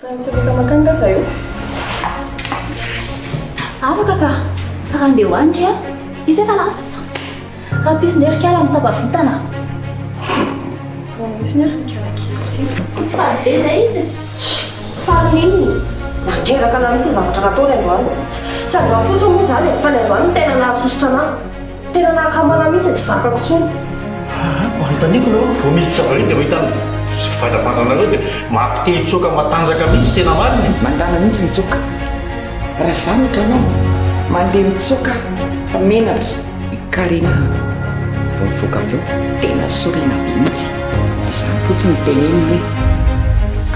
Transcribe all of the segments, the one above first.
Tsy afaka mankany nga za io? Afaka ka! Fa raha andeha ho any ndry a! Izy efa lasa! Raha pisy ndry ry kala mitsapa vintana! Vao misy ny ary ny kala kely ity. Tsy faly be zay izy e! Faly n'inona? Nandreraka anah mihitsy ny zavatra nataony androany. Tsy androany fotsiny moa izany e, fa ny androany no tena nahasosotra anah. Tena nahakamo anah mihitsy e, tsy zakako intsony. Aa, anontaniako nareo, vao miditra avy any dia mahita ny fivandravandranareo dia mampite hitsoaka matanjaka mihitsy, tena marina e. Mandana mihitsy mitsoaka. Raha za no otranao, mandeha mitsoaka aho fa menatra. I Karina vao nivoaka avy ao tena sorena be mihitsy. Izany fotsiny no teneniny hoe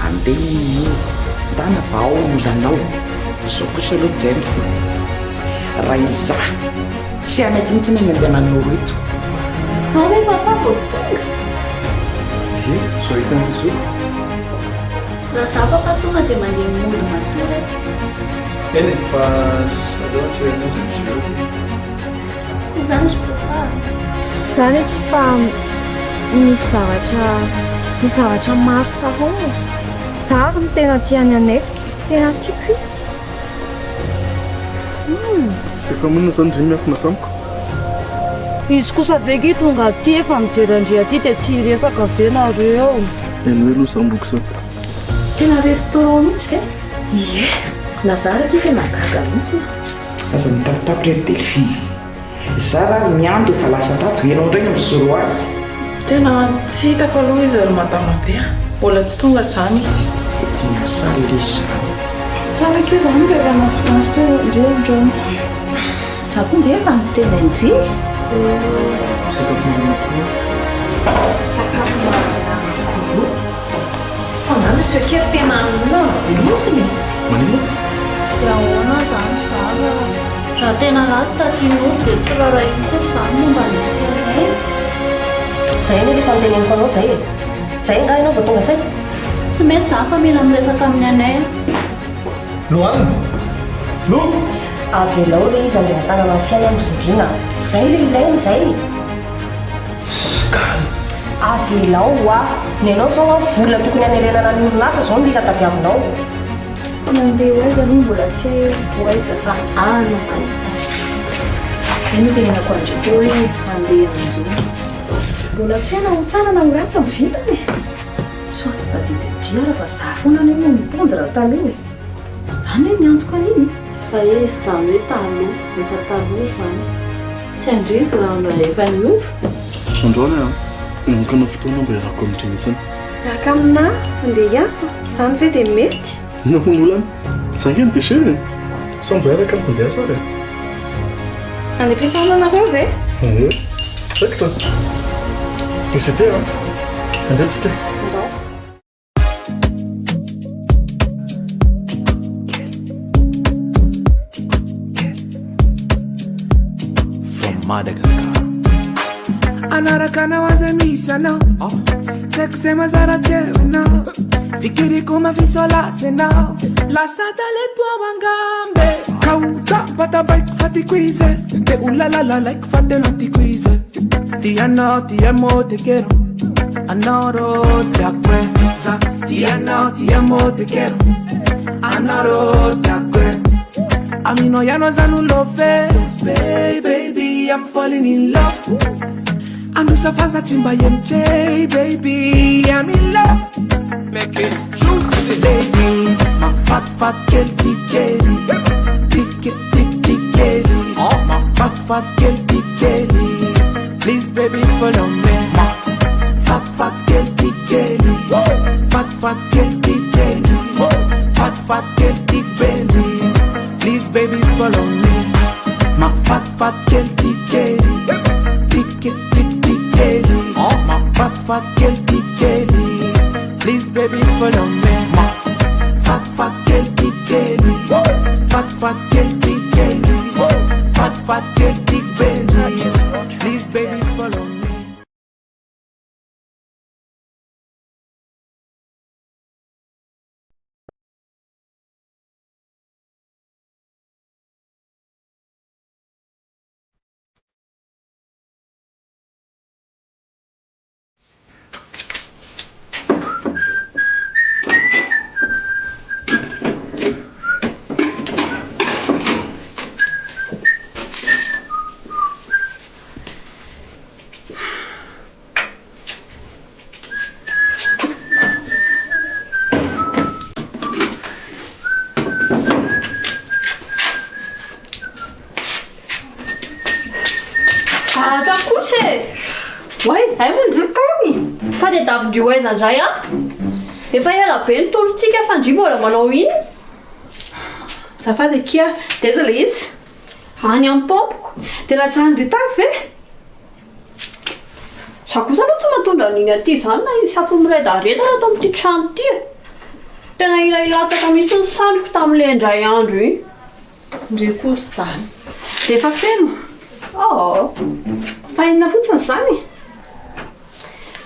andeha hono moa ndana fa ao ny olanao. Fa zao kosa aloha James e, raha izaho tsy hanaiky mihitsy ny handehanan'i Noro eto. Zao ve papa vao tonga? Ie, zao hitan'i zoky. Raha za papa tonga dia mandeha mody matory e. Eny e, fa aleo atrehanao izay miseho eo. Courage papa a. Zany akia fa misy zavatra misy zavatra maro tsaroana e. Za ary no tena tia an'i Aneko, tena tiako izy. Humm. Efa monina zany ndry miafina tamiko. Izy kosa ve ki tonga aty efa mijery an-dry aty dia tsy hiresaka ve nareo? Henoy aloha zany boky zany. Tena restaurant mihitsy ve? Ie, na za ary akia tena gaga mihitsy. Aza mitapitapy re ry Delphine. Za raha miandry efa lasa tato, ianao indray no misolo azy. Tena tsy hitako aloha izy ry madama be a! Mbola tsy tonga izany izy. Dia tiany sary ery izy izany. Tsara akia izany rehefa mahafinaritra ndry androany. Za koa nge efa niteny an-dry e! Sakafo maraina koa. Sakafo maraina anankiroa. Fa nga monsieur kely tena lamba be mihitsiny e! Maninona? Dia ahoana izany za raha raha tena ratsy taty Noro dia tsy rarahiko koa izany momba an'i Sirène. Zay anie le efa noteneniko anao zay e! Zay angaha ianao vao tonga saina? Tsy mety izany fa mila miresaka amin'ny anay aho. Lohan! Lo! Avelao le izy handray an-tanana ny fiainany ry Ndrina a! Zay le ilainy zay! Skaz! Avelao hoa! Ny anao zao an, vola tokony hamerenana ny orinasa zao no mila tadiavinao. Nandeha ho aiza aloha mbola tsy hay hoe ho aiza fa any any. Zay no itenenako an-dry teo hoe handeha hanjono. Mbola tsy hay na ho tsara na ho ratsy ny vintana e! Sao tsy tadidin-dry ary fa za foana anie no nipondre taloha e! Za anie niantoka an'iny e! Fa izy izany hoe taloha, efa taloha izany. Tsy handrizo raha mba efa niova. Androany aho nanokana fotoana mba hiarahako amin-dry mihitsiny. Miaraka aminà handeha hiasa? Izany ve dia mety? Inona moa ny olana? Za ange no déchet e! Sao mba hiaraka amiko handeha hiasa ary e! Any am-piasana nareo ve? Ie. Raikitra. DCT an! Andeha tsika. Ndao. From Madagascar. Anaraka anao aza misy anao Tsy haiko izay mazara teo ianao Fikiriko mafisolasy ianao Lasa talento ao angambe Kaota patabaiko fa tiako izy Te ho lalalalaiko fa tena tiako izy Ti anao ti amo te quiero Anao tiako e Za ti anao ti amo te quiero Anao tiako e Aminao ianao za no love Baby I'm falling in love Anosafaza tsy mba MJ Baby I'm in love Make it juicy. Ladies Mafatifaty kely ty kely Ty ke- ty ty kely Mafatifaty kely ty kely Please baby follow me Mafatifaty kely ty kely Fatifaty kely ty kely Fatifaty kely ty baby Please baby follow me Mafatifaty kely ty kely Ty ke- ty ty kely Mafatifaty kely ty kely Please baby follow me Mafatifaty kely ty kely Fatifaty kely ty kely Fatifaty kely ty baby Please baby follow me. Hay moa ndry tany. Fa dia davin-dry ho aiza indray aho? Efa ela be ny torintsika fa ndry mbola manao inona? Azafady akia, dia aiza ilay izy? Any amin'ny paompiko. Dia latsahan-dry tany ve? Za kosa aloha tsy mahatondra an'iny aty izany na hisy afo miredareda ato amin'ity trano ity e. Tena ila hilatsaka mihitsy ny sandriko tamin'ilay indray andro iny. Ndry kosa izany. Dia efa feno? Oh. Fa inona fotsiny izany e?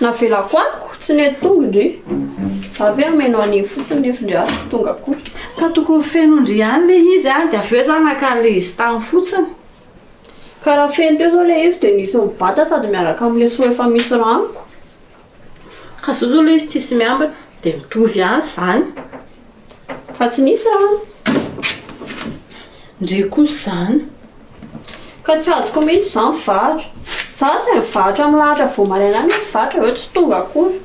Navelako amiko, tsy nety tonga ndry. Za ve hameno an'iny fotsiny nefa ndry aho tsy tonga akory. Ka tokony feno ndry ihany ilay izy an, dia avy eo za naka an'ilay izy tany fotsiny. Ka raha feno teo zao ilay izy dia nisy mibata sady miaraka amin'ilay seau efa misy ranoko. Ka zao zao ilay izy tsisy miambina dia mitovy ihany izany. Fa tsy nisy rano. Ndry kosa izany. Ka tsy azoko mihitsy izany mivarotra. Za aza mivarotra milahatra vao maraina any mivarotra avy eo tsy tonga akory.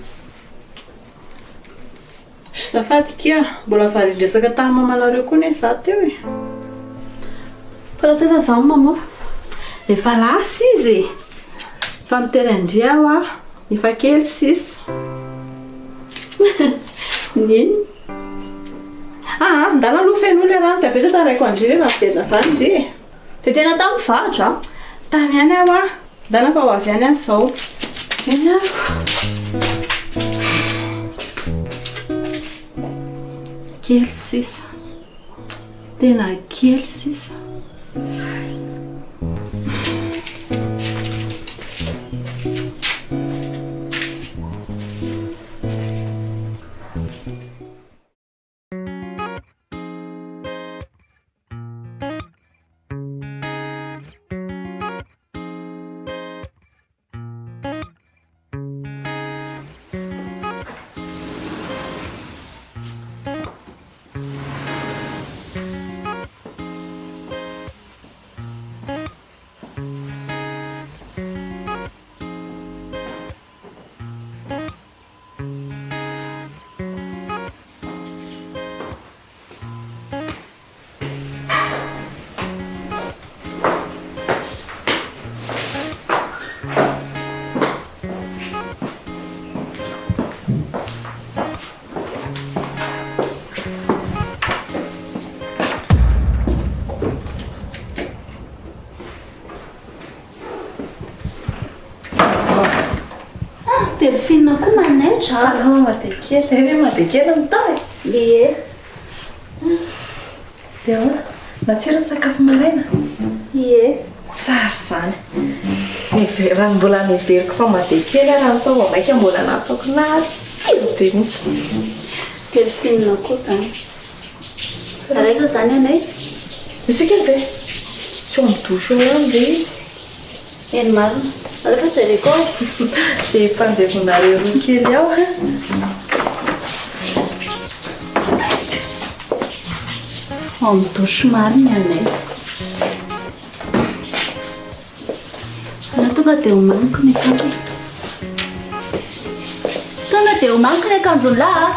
Azafady kia, mbola varian-dresaka tamin'ny mamanareo koa anie za teo e. Fa raha tsy aiza izany maman? Efa lasa izy e! Fa mitery an-dry aho a, efa kely sisa. Nini? Aa, ndana aloha fenoy ilay rano dia avy eo tantaraiko an-dry rehefa miverina avy any ndry e. Dia tena tamin'ny vahatra a? Tamy ihany aho a! Ndana fa ho avy ihany aho izao. Eny ariko. Kely sisa. Tena kely sisa. Ah, Delphine koa manaitra a. Salama Madekely, hay ve Madekely mitahy? Ie. Dia ahoana? Natsiro ny sakafo maraina? Ie. Tsara izany. Neve- raha mbola neveriko fa Madekely ary ny tao vao mainka mbola nataoko natsiro be mihitsy. Delphine koa izany. Ary aiza izany ianay? Misy kely ve? Tsy ao amin'ny douche ao ihany ve izy? Eny marina. Alefa jereko ao. Izay mpanjevonareo roa kely ao. Ao amin'ny douche marina ianay. Aleo tonga dia omaniko ny akanjony. Tonga dia omaniko ny akanjon'lah a!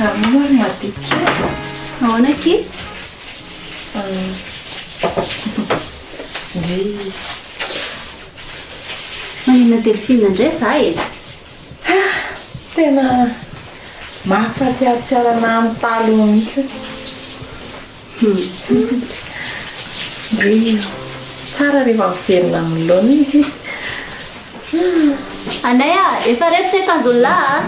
Ahoana ry Madika? Ahoana akia? Ndry. Maninona Delphine indray za e? Tena mahafatsiarotsiaro anah amin'ny taloha mihitsy. Ndry. Tsara rehefa miverina amin'ny laoniny. Anay a! Efa reto ny akanjon'lah a!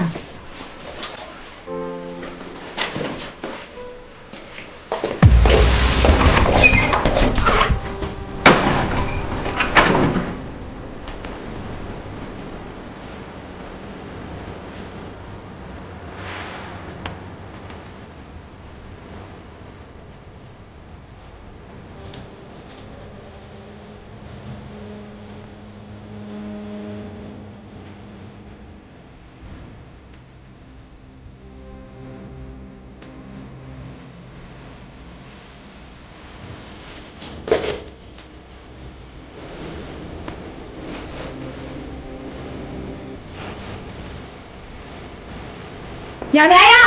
Ianay a!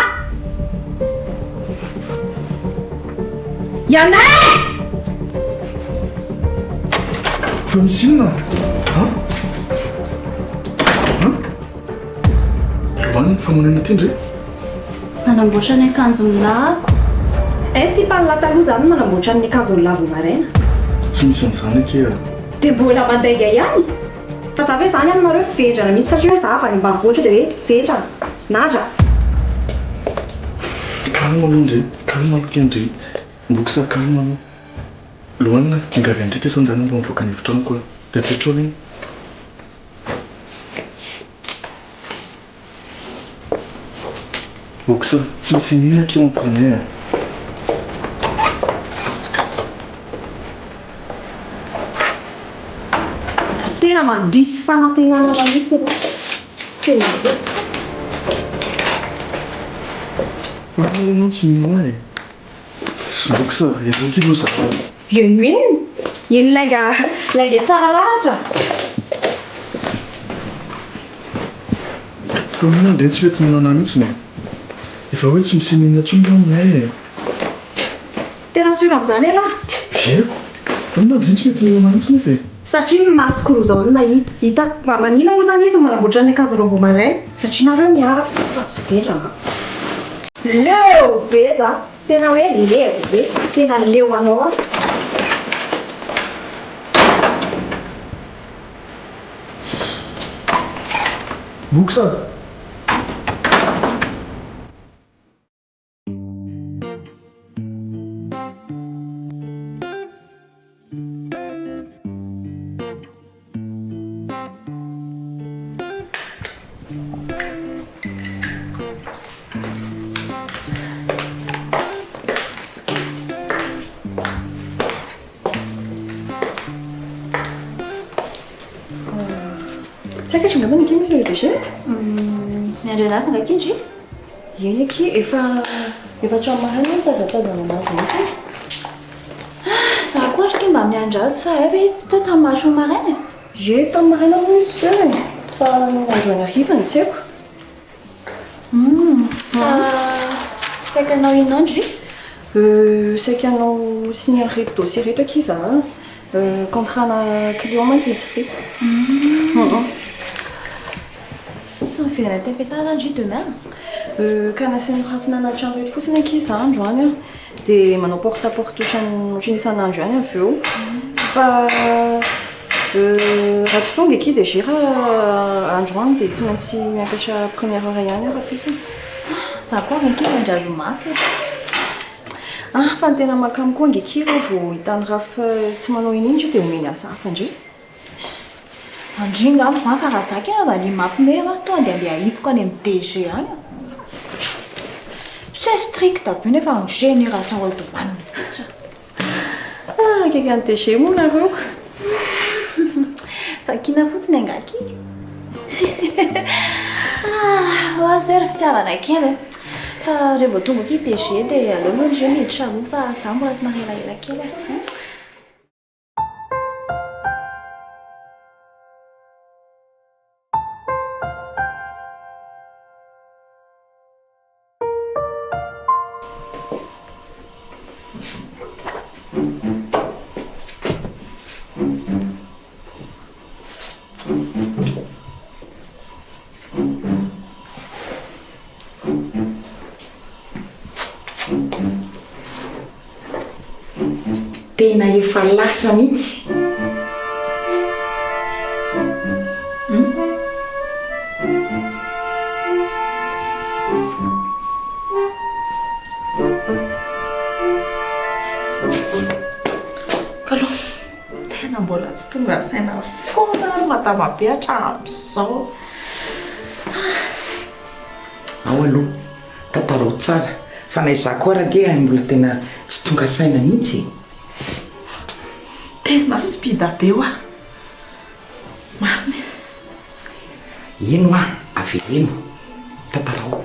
Ianay! Fa misy inona? An? An? Lohan'ny famonina ity ndry? Manamboatra ny akanjon'ny lahako. Eh sipa ny lahy taloha zany manamboatra ny akanjon'ny lahy vao maraina. Tsy misy an'izany akia a. Dia mbola mandainga ihany? Fa za ve zany aminareo vendrana mihitsy satria hoe za avy any ambanivohitra dia hoe vendrana, nadra. Calme aloha ndry, calme aloha kay ndry. Mbox calme aloha. Lohanina, miangavy an'i Ndry kay sao ndana mba mivoaka ny efitranoko a. Dia apetraho iny. Box, tsy misy iniana akia entre anay a. Tena mandiso fanantenana anao mihitsy ianao. Sérieux. Fa nahoana ianao tsy mino ahy e? Box, ianao akia loza. Ino inona? Ino lainga lainga tsara lahatra? Fa maninona ndry tsy mety mino anah mihitsiny e? Efa hoe tsy misy iniana intsony nga aminay e! Tena sûr amin'izany ialahy? Vieko! Fa maninona ndry tsy mety mino anah mihitsy nefa e? Satria ny masoko roa izao no nahita. Hitako. Mba manina moa izany izy manamboatra ny akanjo roa vao maraina? Satria nareo miaraka fa tsy vendrana. Leo be za! Tena hoe leo be! Tena leo anao aho. Box a! Tsy akatry angambany akia monsieur le DG? Miandry anazy nga akia ndry? Eny akia, efa efa hatramin'ny maraina aho nitazatazana anazy mihitsy e. Za koa ary akia mba miandry azy fa hay ve izy tsy teo tamin'ny mahatrony maraina e? Ie, tamin'ny maraina moa izy teo e, fa androany hariva no tsy haiko. Humm, fa saika hanao inona ndry? Euh, saika hanao signer an'ireto dossier ireto akia za a. Euh, contrat-na client mantsy izy ity. Humm. Tsy miverina aty am-piasana zany ndry demain? Euh, ka nasain'i Rafina anaty trano ireto fotsiny akia za androany a. Dia manao porte à porte ohatran'ny ohatran'ny isan'andro ihany avy eo. Fa raha tsy tonga akia DG raha androany dia tsy maintsy miakatra première heure ihany aho rahampitso. Za koa ange akia miandry azy mafy e. Ah, fa ny tena mahakamo koa ange akia raha vao hitan'i Raf tsy manao iny indry dia omeny asa hafa indray. Andry angamba izany fa raha za kely mba le mampime va tonga dia andeha ahitsiko any amin'ny DG any a. C'est strict be nefa ny génération old man mihitsy. Ah, akaiky an'i DG moa nareo ka. Vakiana fotsiny angaha akia. Ah, oa zay ry fitiavana kely e. Fa rehefa tonga akia DG dia aleo aloha ndry miditra aloha fa za mbola somary elaela kely e. Tena efa lasa mihitsy. Kalo, tena mbola tsy tonga saina foana ary madama be hatramin'izao. Ao aloha, tantarao tsara fa na izaho koa ary ange mbola tena tsy tonga saina mihitsy e. Tena speed be hoa. Marina e. Eny hoa, avereno. Tantarao.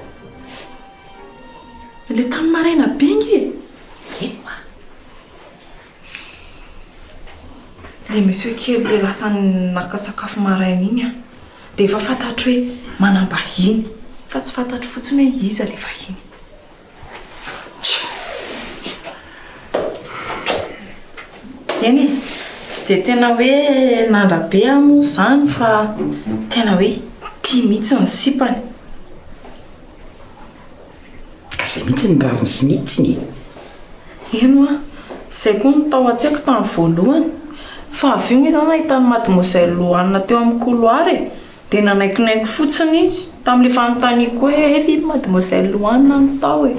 Ilay tamin'ny maraina be nge e. Eny hoa. Ilay monsieur kely ilay lasa naka sakafo maraina iny an, dia efa fantatro hoe manam-bahiny. Fa tsy fantatro fotsiny hoe iza ilay vahiny. Eny e, tsy dia tena hoe nandra be aho moa izany fa tena hoe tia mihitsy ny sipany. Ka izay mihitsy ny rariny sy ny hitsiny e! Eny hoa, izay koa no tao an-tsaiko tamin'ny voalohany. Fa avy eo nge izaho nahita an'i Mademoiselle Lohanina teo amin'ny couloir e! Dia nanaikinaiky fotsiny izy tamin'ilay fanontaniako hoe hay ve i Mademoiselle Lohanina no tao e!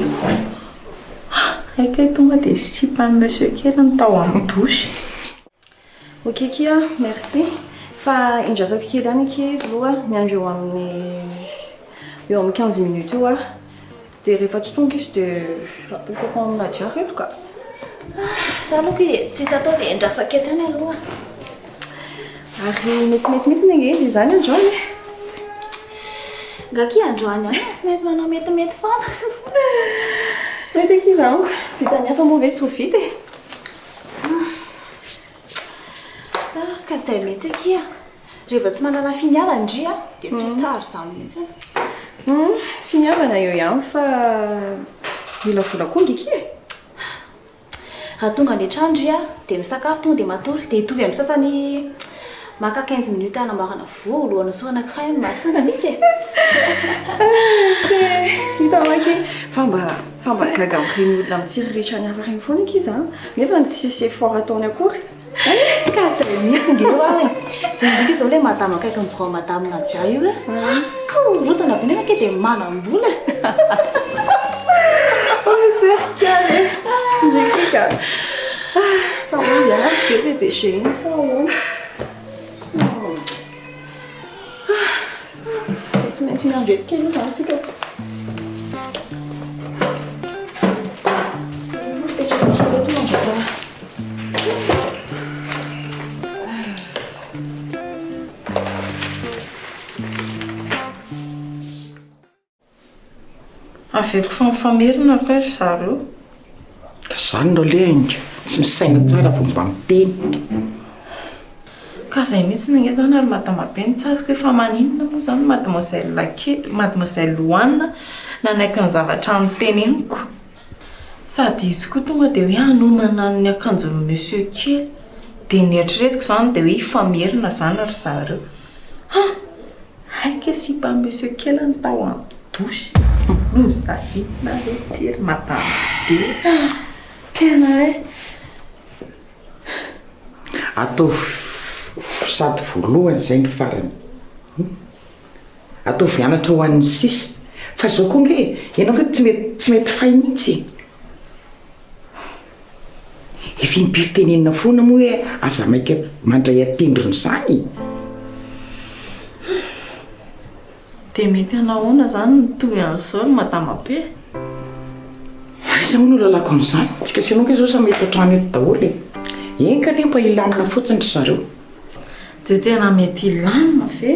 Hay kay tonga dia sipan'i Monsieur kely no tao amin'ny douche. Ok akia, merci. Fa indrasako kely ihany akia izy aloha, miandry eo amin'ny eo amin'ny 15 minutes eo aho. Dia rehefa tsy tonga izy dia apetrako ao amin'i Nadia reto ka. Za aloha akia tsisy atao dia indrasako eto ihany aloha. Ary metimety mihitsy ange indry izany androany e. Nga akia androany ihany e, tsy maintsy manao metimety foana. Mety akia izany ko, vitan'ny hafa moa ve tsy ho vita e. Ah, ka izay mihitsy akia. Rehefa tsy manana finiavana ndry a, dia tsy ho tsara izany mihitsy. Hum, finiavana eo ihany fa mila vola koa ange akia e. Raha tonga any an-trano ndry a, dia misakafo tonga dia matory, dia hitovy amin'ny sasany maka 15 minutes hanamboarana volo, hanosorana crème, sy ny sisa e. Tse, hitanao akia fa mba fa mba gaga amin'ireny olona mitsiriritra ny hafa ireny foana akia za, nefa tsisy effort ataony akory. Ka zay mihitsy nge hoa e! Zay indrindra izao ilay madama akaikin'ny birao madame Nadia io e! Korotana be nefa kay dia manam-bola e! Oh serika e! Ndry ka! Fa ho avy ary ve ilay DG iny sa ahoana? Tsy maintsy miandry eto kely aloha izany isika. Mipetraka kely eto mandrapaha. Averiko fa mifamerina kay ry zareo. Ka zany no alehany ka, tsy misaina tsara vao mba miteny. Ka zay mihitsy ange zany ary madama be no tsy azoko hoe fa maninona moa zany mademoiselle kely, mademoiselle Loana nanaiky ny zavatra noteneniko. Sady izy koa tonga dia hoe hanomana ny akanjon'i monsieur kely. Dia ny eritreretiko izany dia hoe hifamerina izany ry zareo. Han! Hay kay sipan'i monsieur kely ny tao amin'ny douche. Loza inona re ity ry madama be a! Tena hoe. Ataovy sady voalohany izay no farany. Ataovy anatra ho an'ny sisa. Fa izao koa ange e, ianao ange tsy mety tsy mety fay mihitsy e. Efa impiry tenenina foana moa hoe aza maika mandray an-tendrony izany e. Dia mety hanao ahoana izany ny toy an'izao ry madama be? Aiza moa no ahalalako an'izany? Tsika sy ianao ange izao samy eto an-trano eto daholo e. Enga anie mba hilamina fotsiny ry zareo. Dia tena mety hilamina ve?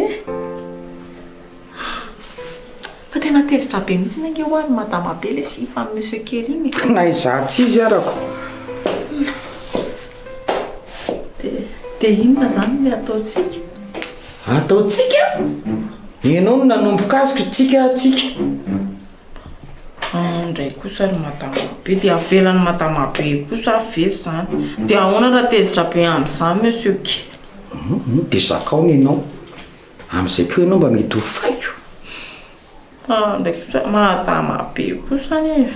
Fa tena tezitra be mihitsy ange hoa ry madama be ilay sipan'i monsieur kely iny e. Na izaho tsy izy arako. Dia dia inona izany no ataontsika? Ataontsika? Ianao no nanomboka azy ko tsika tsika. Ao indray kosa ry madama be, dia avelan'i madama be kosa ve izany? Dia ahoana raha tezitra be amin'izany monsieur kely? Hum, dia zakao ny anao. Amin'izay koa ianao mba mety ho faiko. Ao indray kosa madama be kosa anie.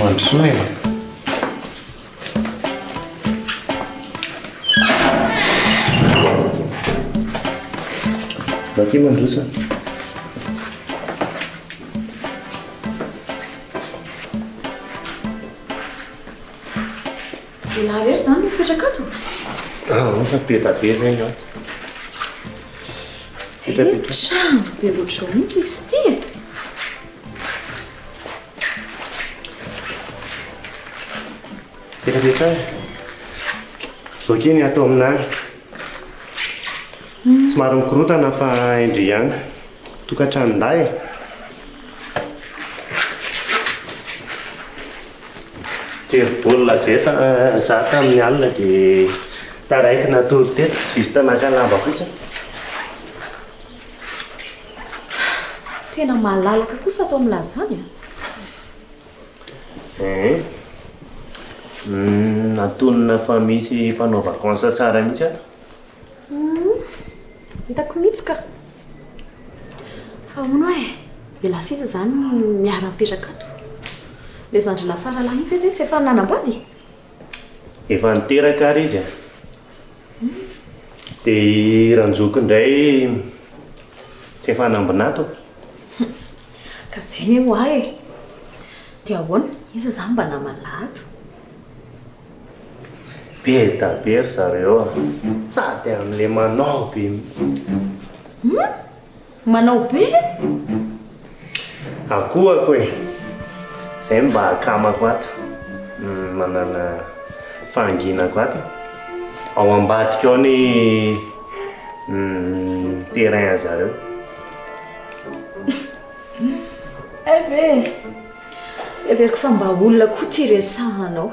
Mandrosoa e. Bakeo mandroso. Lehilahy irery izany no mipetraka ato? Ah, fa be dia be izay ny ato. Petrapetraho. Trano be ohatr'izao mihitsy izy ity e. Petrapetraho e. Zao akia ny ato aminahy. Somary mikorontana fa hain-dry ihany. Tokantranon-dahy e. Nijery baolina zay za tamin'ny alina dia taraiky natory teto, juste naka lamba fotsiny. Tena malalaka kosa ato amin'lah zany a! Eeh. Antonona fa misy mpanao vacances tsara mihitsy ato. Humm, hitako mihitsy ka. Fa hono e, ialahy sisa izany miara-mipetraka ato. Ilay zandrilahy faralahy iny ve izay tsy efa nanambady? Efa niteraka ary izy e. Dia i Ranjoko indray tsy efa hanambina ato. Ka izay anie ho ahy e. Dia ahoana, iza izany mba naman'lah ato? Be da be ry zareo a! Sady amin'ilay manao be mihitsy. Hum! Manao be? Akohako e! Izay no mba akamako ato. Manana fahanginako ato e. Ao ambadika ao ny terrain an-zareo. Hay ve e! Heveriko fa mba olona koa ity resahanao.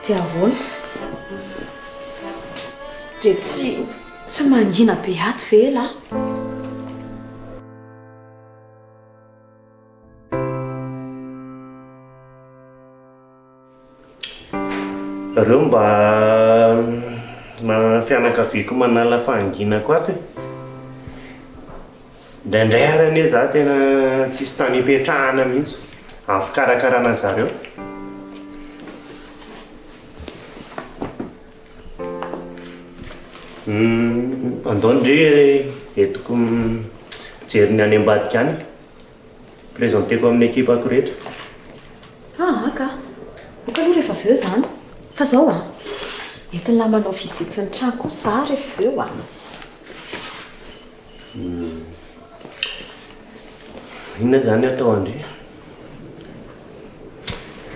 Dia ahoana? Dia tsy tsy mangina be ato ve elah? Reo mba manana fianakaviako manala fahanginako ato e. Indraindray ary anie za tena tsisy tany ipetrahana mihitsy amin'ny fikarakarana an zareo. Andao ndry entiko mijery ny any ambadika any. Présenteko amin'ny ekipako rehetra. Aa ka! Ok aloha rehefa avy eo izany. Fa zao an! Entin'lah manao visite ny trano koa za rehefa avy eo an! Inona izany atao an-dry?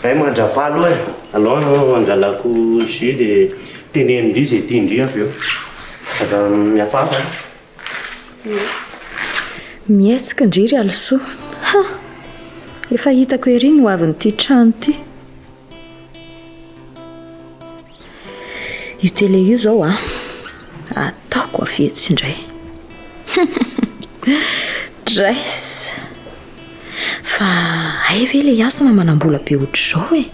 Hay mandrapaha aloha e! Alao angalako jus dia tenenin-dry izay tian-dry avy eo. Aza mihafahafa an! Mihetsika ndry ry Alisoa. Ha! Efa hitako ery ny hoavin'ity trano ity. Io télé io izao an, ataoko avy etsy indray. Dress! Fa hay ve ilay Hasina manam-bola be ohatr'izao e?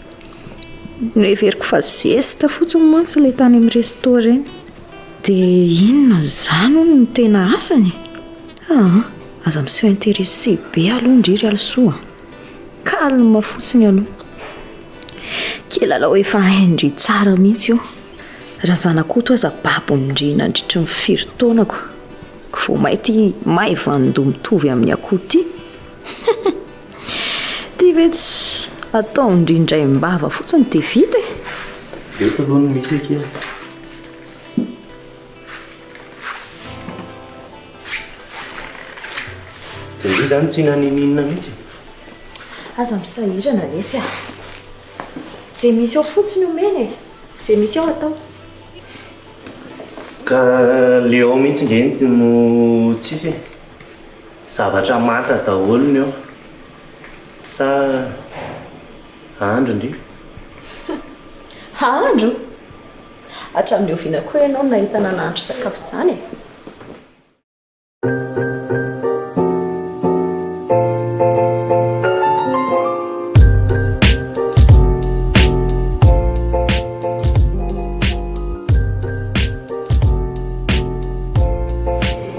Noheveriko fa zesta fotsiny mantsy ilay tany amin'ny resto ireny. Dia inona izany hono no tena asany e? Aa, aza miseho intéressé be aloha ndry ry Alisoa a! Calme fotsiny aloha. Kilalao efa hain-dry tsara mihitsy io. Razanakoto aza babon-dry nandritry ny firy taonako. Vao may ity maivan-doha mitovy amin'ny akoho ity. Ity ve tsy ataon-dry indraim-bava fotsiny dia vita e? Eto aloha no misy akia. Dia ndry izany tsy nanininona mihitsy e? Aza misahirana lesy a! Izay misy ao fotsiny omena e! Izay misy ao atao. Ka le ao mihitsy nge no tsisy e! Zavatra manta daholo ny ao. Sa hahandro ndry? Hahandro? Hatramin'ny oviana koa ianao no nahita nanahandro sakafo izany e?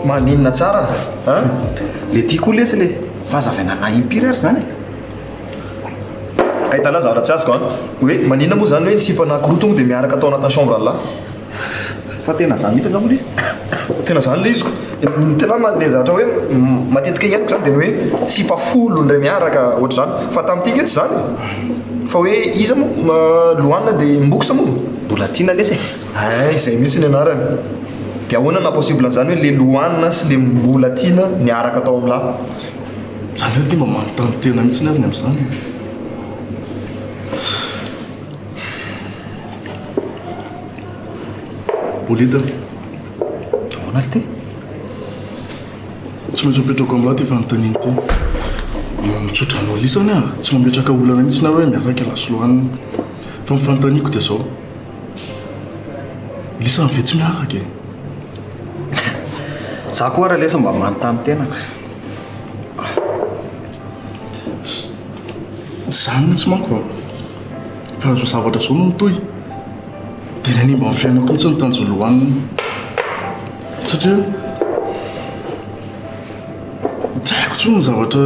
Maninona tsara an? Le ty koa lesy le fa aza avy analahy impiry ary zany e. Ka hitanao zavatra tsy azoko an. Hoe maninona moa zany hoe ny sipa anakiroa tonga dia miaraka atao anatin'ny chambre an'lah. Fa tena zany mihitsy angamba ilay izy. Tena zany ilay izy ko. Ny tena ma- le zavatra hoe matetika iainako zany dia ny hoe sipa folo indray miaraka ohatr'izany. Fa tamin'ity nge tsy zany e. Fa hoe iza moa Loana dia Mbox moa? Mbola tiana lesy e. Hay, izay mihitsy ny anarany. Dia ahoana no possible an'izany hoe le Loana sy le Mbola Tiana niaraka tao amin'lah? Zany hoe ty mba manontany tena mihitsy ary ny amin'izany e. Bolida. Ahoana ry ty? Tsy maintsy apetrako amin'lah ty fanontaniana ity. Mitsotra anao lisany aho, tsy mametraka olana mihitsy na hoe miaraka ialahy sy Loana. Fa ny fanontaniako dia izao. Lisany ve tsy miaraka e? Za koa ary lesy mba manontany tena ka. Tsy izany mihitsy manko a. Fa raha izao zavatra izao no mitohy, dia nanimba ny fiainako mihitsy ny tanjon'i Lohanina. Satria tsy haiko intsony ny zavatra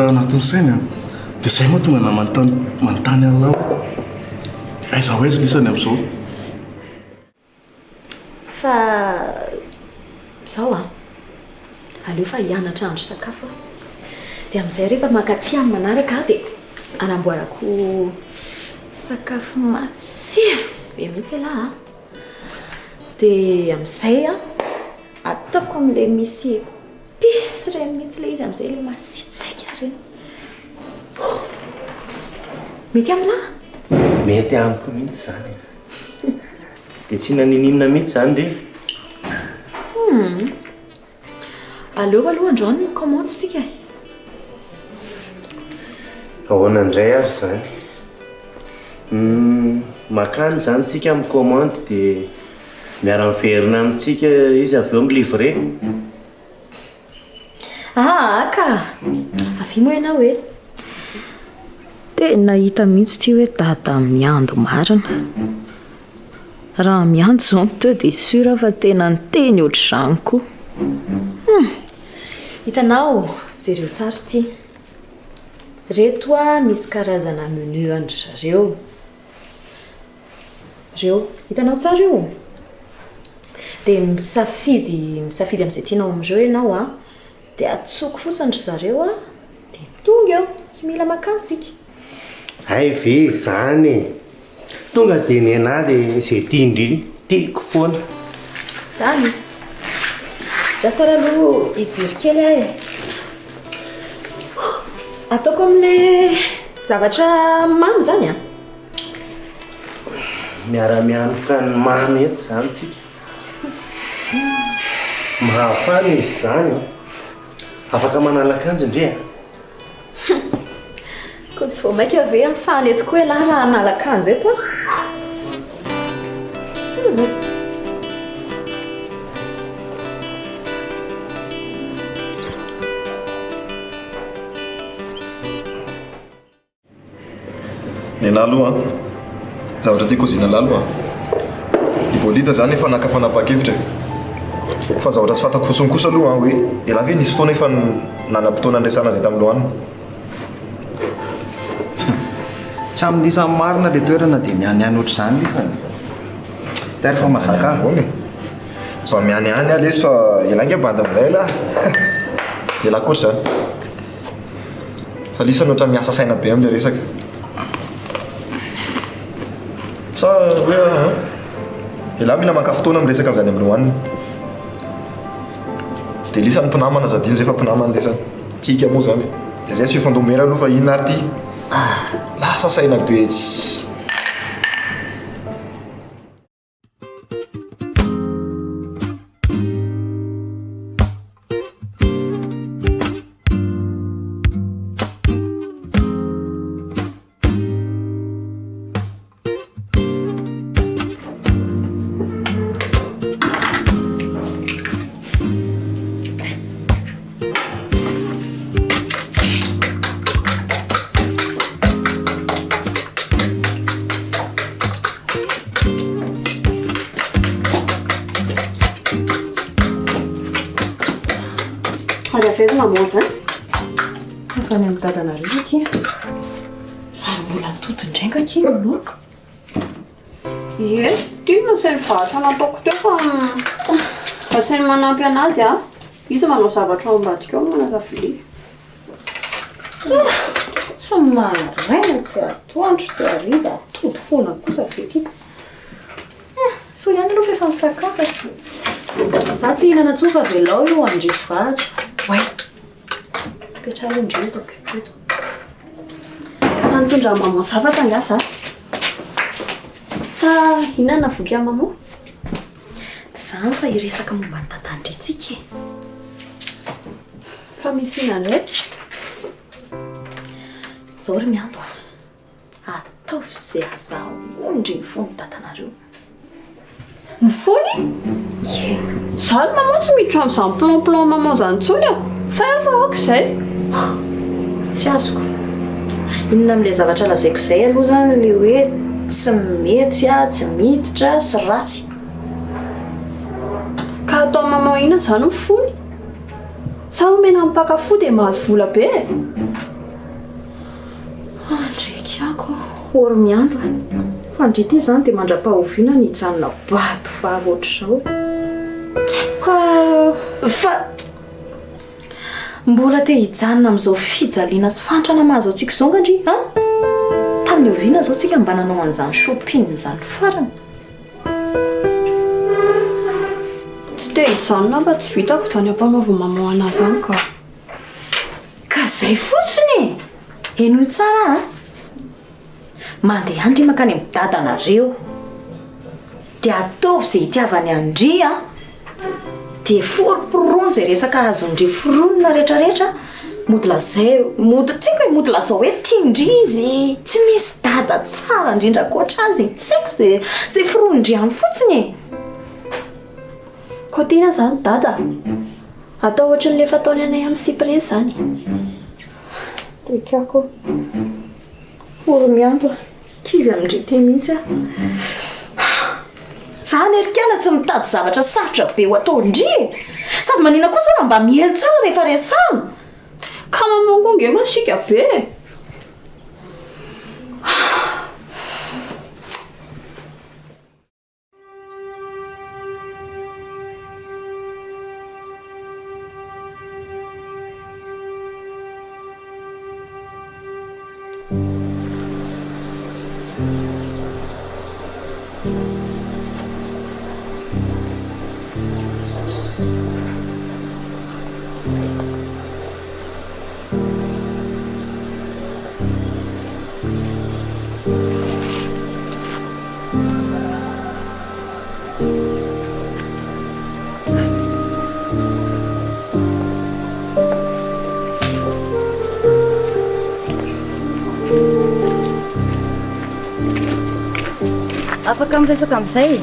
anatin'ny sainy a. Dia izay mahatonga anà manontany manontany an'lah hoe aiza ho aiza lisany amin'izao. Fa izao an, aleo fa hianatra hahandro sakafo aho. Dia amin'izay rehefa mankaty amin'ny manaraka aho dia hanamboarako sakafo matsiro be mihitsy ialahy an. Dia amin'izay an, ataoko amin'ilay misy épices ireny mihitsy ilay izy amin'izay ilay masiatsiaka ireny. Mety amin'lah? Mety amiko mihitsy izany e. Dia tsy nanininona mihitsy izany ry? Hum. Aleo aloha androany mi-commande isika e. Ahoana indray ary izany? Hum, makany izany tsika mi-commande dia miara-miverina amintsika izy avy eo mi-livrer. Aa ka! Avia moa ianao e! Tena hita mihitsy ity hoe dada miando marina. Raha miando izao ny teo dia sûr aho fa tena niteny ohatr'izany koa. Hum! Hitanao, jereo tsara ity. Ireto misy karazana menu an-dry zareo. Reo. Hitanao tsara io? Dia misafidy misafidy amin'izay tianao amin'ireo ianao an, dia atsoko fotsiny ry zareo an, dia tonga eo, tsy mila makany tsika. Hay ve izany e! Tonga dia nenà dia izay tian-dry tiako foana. Izany? Andraso ary aloha hijery kely aho e. Ataoko amin'ilay zavatra mamy izany an? Miara-mianoka ny mamy eto izany tsika. Mahafana izy izany an. Afaka manala akanjo ndry an. Koa tsy vao mainka ve hafana eto koa ialahy raha hanala akanjo eto an? Nenà aloha an! Zavatra tiako hozina anà aloha an! I Bolida zany efa naka fanapahan-kevitra e! Fa ny zavatra tsy fantako fotsiny kosa aloha an hoe elah ve nisy fotoana efa nanam-potoana niresahana an'izay tamin'i Loana? Tsy amin'ny lisany marina le toerana dia mianiany ohatr'izany lisany. Tairo fa mazaka. Ahoana e? Mba mianiany aho lesy fa elah nge bandy milay elah! Elah koa zany. Fa lisany ohatran'ny miasa saina be amin'ilay resaka. Sa hoe an? Elah mila maka fotoana miresaka an'izany amin'i Loane. Dia lisany mpinamana aza adino zay fa mpinamana lisany. Tsika moa zany. Dia zay tsy fifandomena aloha fa inona ary ty? Lasa saina be tsy. Ary avy aiza maman zany? Avy any amin'ny dadanareo akia. Ary mbola atody indray nga akia ny laoka. Ie, ity no asainy zavatra nataoko teo fa asainy manampy anazy aho. Izy manao zavatra ao ambadika ao manasa vilia. Tsy maraina, tsy atoandro, tsy hariva, atody foana kosa ve kiko. Soa ihany aloha fa efa nisakafo e. Za tsy hihinana intsony fa avelao io handresy vahatra. Oay! Petraho aloha ndry eto akaikiko eto. Fa nitondra maman zavatra angaha za? Sa inona no navoky an'i maman? Tsy izany fa hiresaka momba ny dadan-dry tsika e. Fa misy inona indray? Izao ry Mianto a! Ataovy izay azahoan-dry ny fon'ny dadanareo. Ny fony? Ie. Za ry maman tsy miditra amin'izany plan plan maman izany intsony a! Fay aho fa aoka izay. Tsy azoko. Inona amin'ilay zavatra lazaiko izay aloha izany ilay hoe tsy mety, tsy miditra sy ratsy? Ka ataon'i maman inona izany ny fony? Sa omena ny mpaka fo dia mahazo vola be e? Andriakiako, ory mianto a! Fa ndry ity izany dia mandra-pahoviana no hijanona bado vava ohatr'izao? Ka. Fa mbola te hijanona amin'izao fijaliana sy fahantrana mahazo antsika izao nga ndry an? Tamin'ny oviana izao tsika mba nanao an'izany shopping izany farany? Tsy te hijanona aho fa tsy vitako izany ampanaovin'i maman anah izany ka. Ka zay fotsiny e! Henoy tsara a! Mandehana ndry mankany amin'ny dadanareo dia ataovy izay itiavany an-dry a! Dia foromporony izay resaka azon-dry foronina retraretra, mody lazao, mody tsy haiko e, mody lazao hoe tian-dry izy, tsy misy dada tsara indrindra ankoatra azy, tsy haiko izay izay foronin-dry any fotsiny e! Koa tiana izany dada? Atao ohatran'ilay fataony anay amin'ny sipa ireny izany. Ekako. Ory mianto a. Kivy amin-dry ity mihitsy aho. Za anie ry kiala tsy mitady zavatra sarotra be ho ataon-dry e! Sady maninona koa zao raha mba mihaino tsara rehefa resahana? Ka maman koa nge masiaka be e! Afaka miresaka amin'izay e.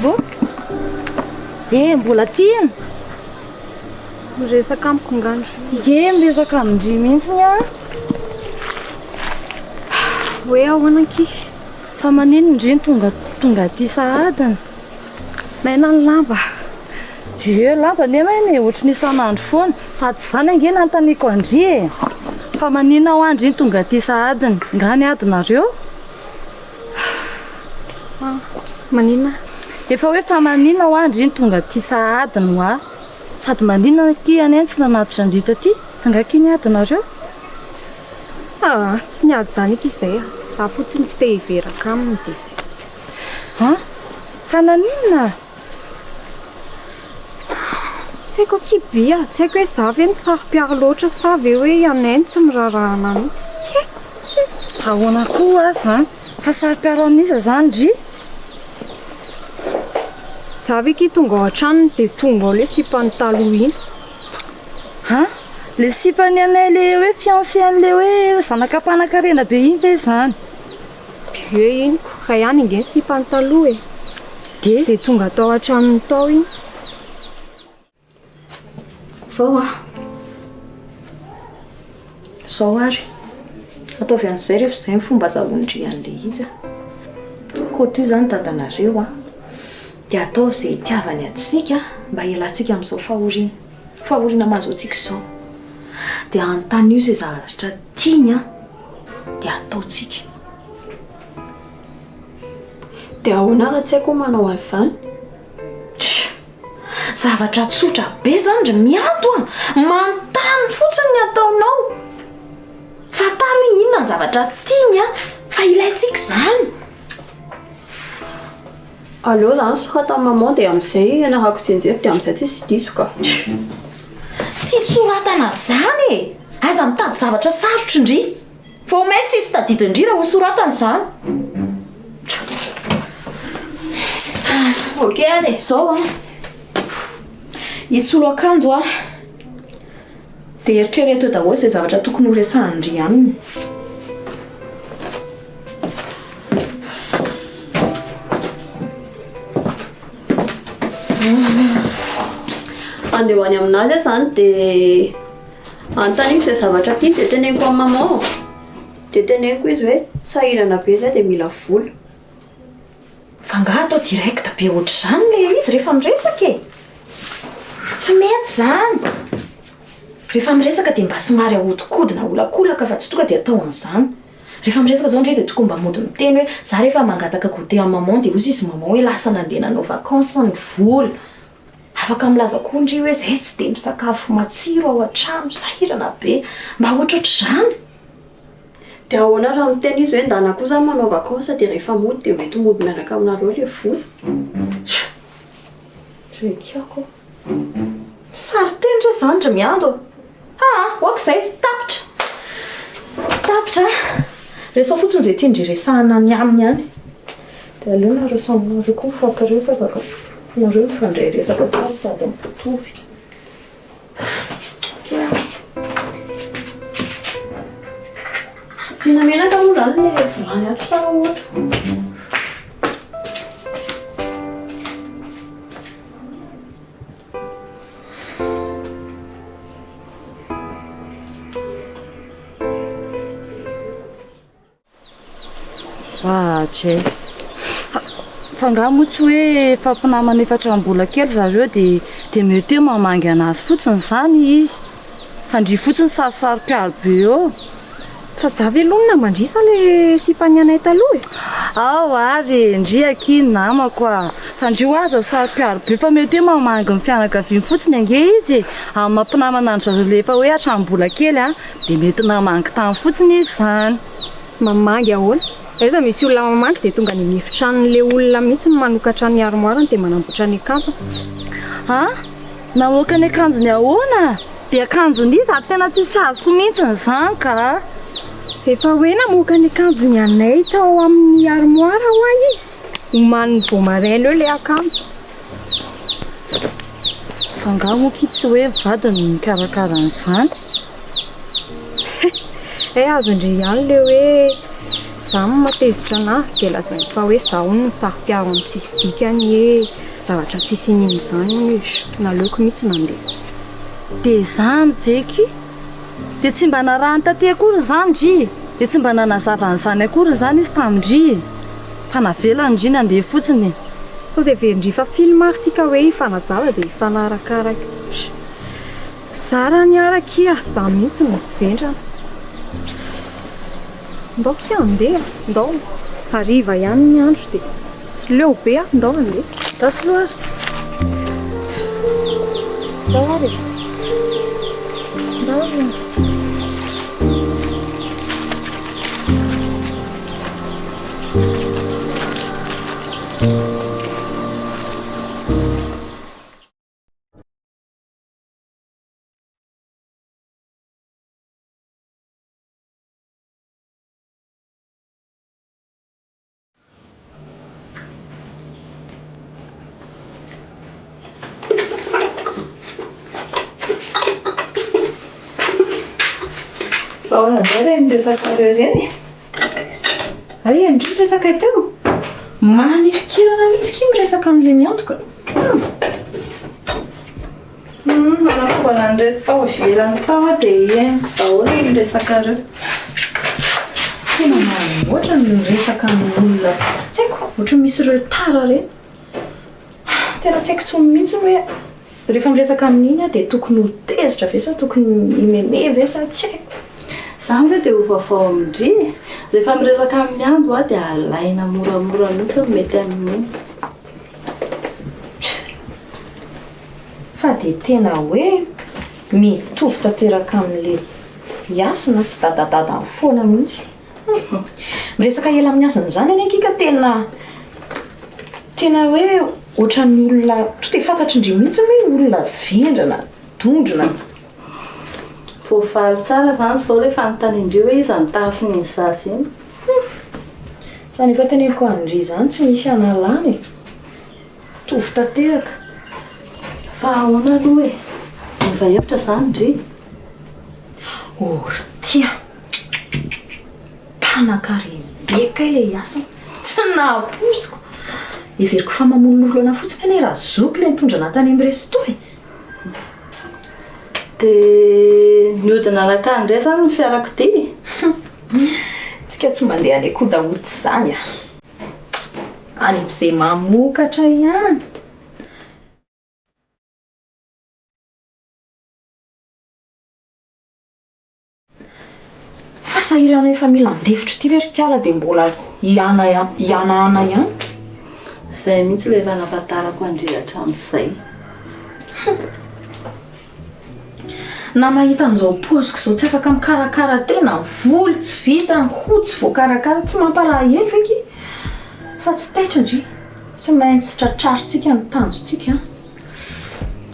Box? Eh, mbola tiana. Miresaka amiko ngah ndry? Ie, miresaka amin-dry mihitsy aho. Hoe ahoana akia? Fa maninona ndry no tonga tonga aty sahadiny? Maina ny lamba. Ie, lamba anie maina e, ohatry ny isan'andro foana. Sady izany ange no anontaniako an-dry e. Fa maninona hoa ndry no tonga aty sahadiny? Nga niady nareo? Ah, maninona? Efa hoe fa maninona hoa ndry no tonga aty sahadiny hoa? Sady maninona akia anie no tsy nanatitra an-dry taty? Fa nga akia niady nareo? Ah, tsy niady izany akia izay a. Za fotsiny tsy te hiveraka aminy dia izay. An? Fa naninona? Tsy haiko akia By a, tsy haiko hoe za ve no saro-piaro loatra sa ve hoe i Anay no tsy miraharaha anah mihitsy. Tsy haiko, tsy haiko. Ahoana koa aza an? Fa saro-piaro amin'iza izany ndry? Za ve akia tonga ao an-tranony dia tonga ao ilay sipany taloha iny. Han? Le sipan'i anay le hoe fiancé an'le hoe zanaka mpanankarena be iny ve izany? Ie iny ko, ray ihany ange ny sipany taloha e. Dia? Dia tonga tao an-tranony tao iny. Zao an. Zao ary. Ataovy an'izay rehefa izay ny fomba azahoan-dry an'ilay izy an. Koto io izany dadanareo an. Dia ataovy izay itiavany antsika mba hialantsika amin'izao fahoriana fahoriana mahazo antsika izao. Dia anontanio izay zavatra tiany an, dia ataontsika. Dia ahoana raha tsy haiko ny manao an'izany? Tsia! Zavatra tsotra be izany ry Mianto a! Manontany fotsiny ny ataonao. Fantaro hoe inona ny zavatra tiany an, fa ilaintsika izany. Aleo zany soratan'i maman dia amin'izay ianarako tsianjery dia amin'izay tsisy diso ka. Tsy soratana zany e! Aza mitady zavatra sarotra ndry! Vao may tsisy tadidin-dry raha ho soratana izany. Ok ary e! Zao an! Hisolo akanjo aho. Dia eritrereto eo daholo izay zavatra tokony ho resahan-dry aminy. Andeha ho any aminazy aho izany dia anontaniako izay zavatra tiany dia teneniko amin'ny maman. Dia teneniko izy hoe sahirana be izahay dia mila vola. Fa angaha atao direct be ohatr'izany ilay izy rehefa miresaka e? Tsy mety izany. Rehefa miresaka dia mba somary ahodikodina aholakolaka fa tsy tonga dia atao an'izany. Rehefa miresaka izao ndry dia tokony mba mody miteny hoe za rehefa mangataka goûter amin'i maman dia hozy izy maman hoe lasa nandeha nanao vacances ny vola. Afaka milaza koa ndry hoe zay tsy dia misakafo matsiro ao an-trano, sahirana be. Mba ohatrohatr'izany. Dia ahoana raha miteny izy hoe ndana koa za manao vacances dia rehefa mody dia hoenti mody miaraka aminareo ilay vola? Ry kiako ô. Saro-teny re izany ry Miando a! Aa, ok izay, tapitra! Tapitra a! Resaho fotsiny izay tian-dry resahana any aminy any. Dia aleo nareo samy nareo koa mifampiresaka ka. Nareo mifandray resaka tsara sady mitovy. Ok a! Asiana menaka moa izany ilay vilany ato sa ahoana? Ohatry e! Fa fa angaha moa tsy hoe efa mpinamana efa hatramin'ny mbola kely zareo dia dia mety hoe mamangy an'azy fotsiny izany izy? Fa ndry fotsiny sarosaro-piaro be eo. Fa za ve aloha no namandrisa le sipan'ny anay taloha e? Ao ary e, ndry akia ny namako a! Fa ndry hoa aza saro-piaro be fa mety hoe mamangy ny fianakaviany fotsiny ange izy e! Amin'ny maha mpinamana an-dry zareo le efa hoe hatramin'ny mbola kely a, dia mety namangy tany fotsiny izy izany. Mamangy ahoana? Aiza misy olona mamangy dia tonga any amin'ny efitranon'ilay olona mihitsy no manokatra ny armoire-ny dia manamboatra ny akanjony. An? Namoaka ny akanjony ahoana? Dia akanjon'iza ary tena tsisy azoko mihitsy izany ka. Efa hoe namoaka ny akanjony anay tao amin'ny armoire hoa izy, omaniny vao maraina eo ilay akanjo. Fa angaha moa ki tsy hoe vadiny no mikarakara an'izany? Hay azon-dry ihany ilay hoe za no mahatezitra anah dia lazainy fa hoe za hono no saro-piaro amin'ny tsisy dikany hoe zavatra tsisy iniana izany hono e, naleoko mihitsy nandeha. Dia izany ve ki? Dia tsy mba narahany taty akory izany ndry e? Dia tsy mba nanazava an'izany akory izany izy tamin-dry e? Fa navelany ndry nandeha fotsiny e? Sao dia heverin-dry fa film ary ity ka hoe hifanazava dia hifanarakaraka. Za raha niara kia za mihitsy no vendrana. Pssss. Ndao kia andeha, ndao. Hariva ihany ny andro dia leo be aho, ndao andeha. Ndao soloa ary. Ndao ary e. Ndao ary e. Fa ahoana indray ireny resakareo ireny e? Hay ndry resaka teo? Manirikirana mihitsy kia miresaka amin'ilay miantoka. Manakobana an'ireto tao ivelany tao aho dia henoko daholo ny resakareo. Tena manoatra ny miresaka amin'olona tsy haiko, ohatran'ny misy retard ireny. Tena tsy haiko intsony mihitsy hoe rehefa miresaka amin'iny aho dia tokony ho tezitra ve sa tokony himeme ve sa tsy haiko. Izany ve dia ho vaovao amin-dry e? Rehefa miresaka amin'i Ando aho dia alaina moramora mihitsy ny mety amin'iny. Fa dia tena hoe mitovy tanteraka amin'ilay Hasina tsy dadadadany foana mihitsy. Miresaka ela amin'ny Hasina izany anie kika tena. Tena hoe ohatran'ny olona to dia fantatry ndry mihitsy hoe olona vendrana, dondrona. Voavaly tsara izany izao ilay fanontanian-dry hoe iza no tahafin'iny zaza iny. Hum! Fa ny efa teneniko an-dry izany tsy misy hanalana e! Mitovy tanteraka. Fa ahoana aloha e? Miova hevitra izany ndry? Oh ry ty a! Mpanakarem-be kay ilay Hasina. Tsy nampoiziko. Heveriko fa mamonolona anà fotsiny anie Razoky ilay nitondra anà tany amin'ny resto e! Dia nihodina nankany indray izany ny fiarakodia? Tsika tsy mandeha any Kodahoto izany a! Any amin'izay mamokatra ihany. Fa sahirana efa mila handefitra ity ve ry kala dia mbola hihanahana ihany? Izay mihitsy ilay efa nahafantarako an-dry hatramin'izay. Na mahita an'izao paoziko izao tsy afaka mikarakara tena, ny volo tsy vita, ny hoho tsy voakarakara, tsy mampalahelo ve ki? Fa tsy taitra ndry, tsy maintsy tratrarintsika ny tanjontsika an!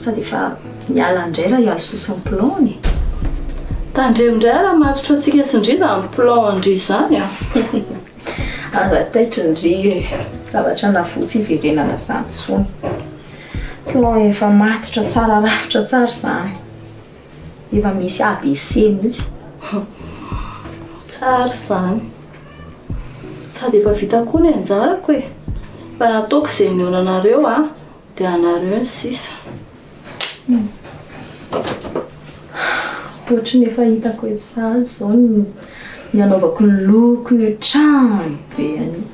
Sady efa miala indray raha hialosoa sy ny plan-ny e! Tandremo indray raha matotra antsika sy ndry izany plan-ndry izany an! Aza taitra ndry e! Zavatra navoa tsy hiverenana izany intsony. Plan efa matotra tsara rafitra tsara izany. Efa misy ABC mihitsy. Tsara izany. Sady efa vita koa ny anjarako e. Fa nataoko izay nihaonanareo a, dia anareo ny sisa. Ohatry ny efa hitako etsy sahady izao ny ny hanaovako ny lokon'io trano be an'io.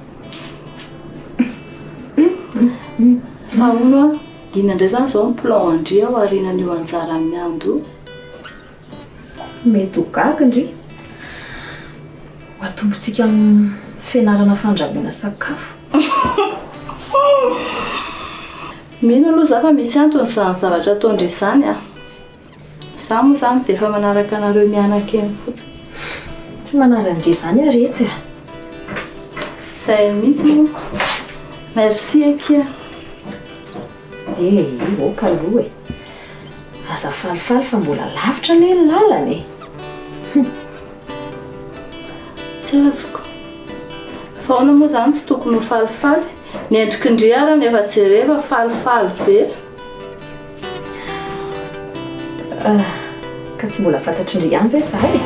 Fa hono hoa, inona indray izany izao ny plan an-dry ao aorianan'io anjaran'i Miandy io? Mety ho gaga ndry. Ho atombontsika amin'ny fianarana fandrahoana sakafo. Mino aloha za fa misy antony izany zavatra ataon-dry izany a! Za moa izany dia efa manaraka anareo mianaka eny fotsiny. Tsy manara-ndry izany aho retsy a! Izay mihitsy moa. Merci akia. Eh, ok aloha e! Aza falifaly fa mbola lavitra anie ny lalana e! Hum. Tsy azoko. Fa ahoana moa izany tsy tokony ho falifaly? Ny endriky ndry ara nefa jereva falifaly be. Ka tsy mbola fantatry ndry ihany ve za e?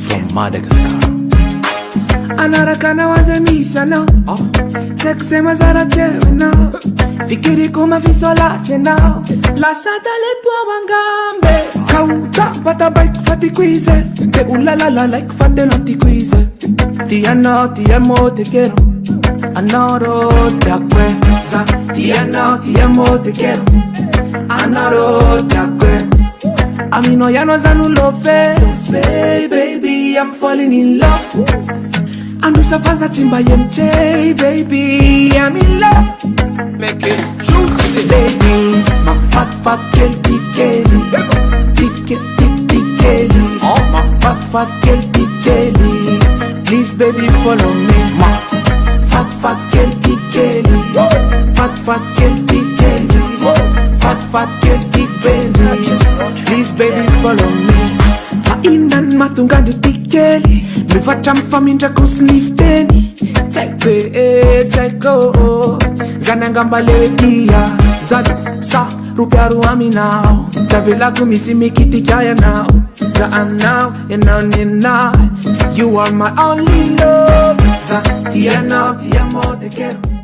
From Madagascar. Anaraka anao aza misy anao Tsy haiko izay mazara teo ianao Fikiriko mafisolasy ianao Lasa taleto aho angamba e. Ka ho tampatampaiko fa tiako izy e. Dia ho lalalalaiko fa tena tiako izy e. Ti anao, ti amo, te quiero Anao tiako e. Za ti anao, ti amo, te quiero Anao tiako e. Aminao ihany aho za no love Love baby, I'm falling in love Androsa fa za tsy mba MJ baby, I'm in love Make it juicy. Ladies, mafatifaty kely ty kely Ty ke- ty ty kely Mafatifaty kely ty kely Please baby follow me Mafatifaty kely ty kely Fatifaty kely ty kely Fatifaty kely ty baby Please baby follow me Fa inona no mahatonga an-dry ty kely Mivatra amin'ny famindrako sy ny fiteny Tsy haiko e, tsy haiko Zany angamba le hoe tia Zany sa ropiaro aminao Tavelako misy mikitika ianao Za anao, ianao nenah You are my only love Za tia anao, ti amo, te quiero.